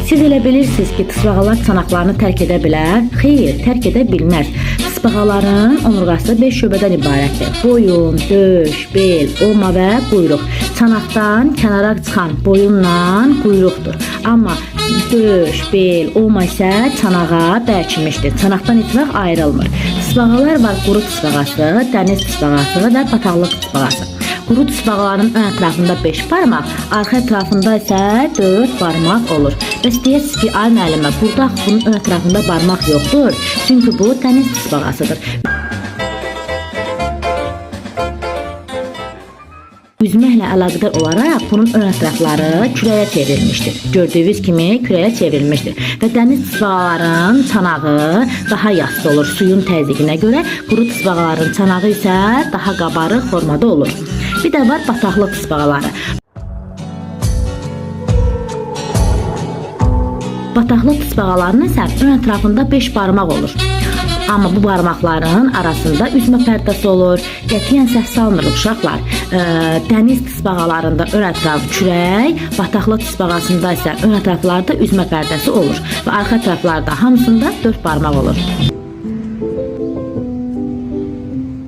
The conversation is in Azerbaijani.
Siz elə bilirsiniz ki, tısbağalar çanaqlarını tərk edə bilər? Xeyr, tərk edə bilməz. Tısbağaların onurğası 5 şöbədən ibarətdir. Boyun, döş, bel, oma və quyruq. Çanaqdan kənara çıxan boyunla quyruqdur. Amma döş, bel, oma isə çanağa bərkimişdir. Çanaqdan heç vaxt ayrılmır. Tısbağalar var: quru tısbağası, dəniz tısbağası və bataqlıq tısbağası. Quru tısbağaların ön ətrafında 5 barmaq, arxa ətrafında isə 4 barmaq olur. Bəs deyəsiniz ki, ay müəllimə, burada axı bunun ön ətrafında barmaq yoxdur. Çünki bu dəniz tısbağasıdır. Üzməklə əlaqədar olaraq bunun ön ətrafları kürəyə çevrilmişdir. Gördüyünüz kimi kürəyə çevrilmişdir və dəniz tısbağaların çanağı daha yassı olur suyun təzyiqinə görə. Quru tısbağaların çanağı isə daha qabarıq formada olur. Bir də var bataqlıq tısbağaları. Bataqlıq tısbağalarının isə ön ətrafında 5 barmaq olur. Amma bu barmaqların arasında üzmə pərdəsi olur. Qətiyyən səhv salmırıq uşaqlar. Dəniz tısbağalarında ön ətraf kürək, bataqlıq tısbağasında isə ön ətraflarda üzmə pərdəsi olur və arxa ətraflarda hamısında 4 barmaq olur.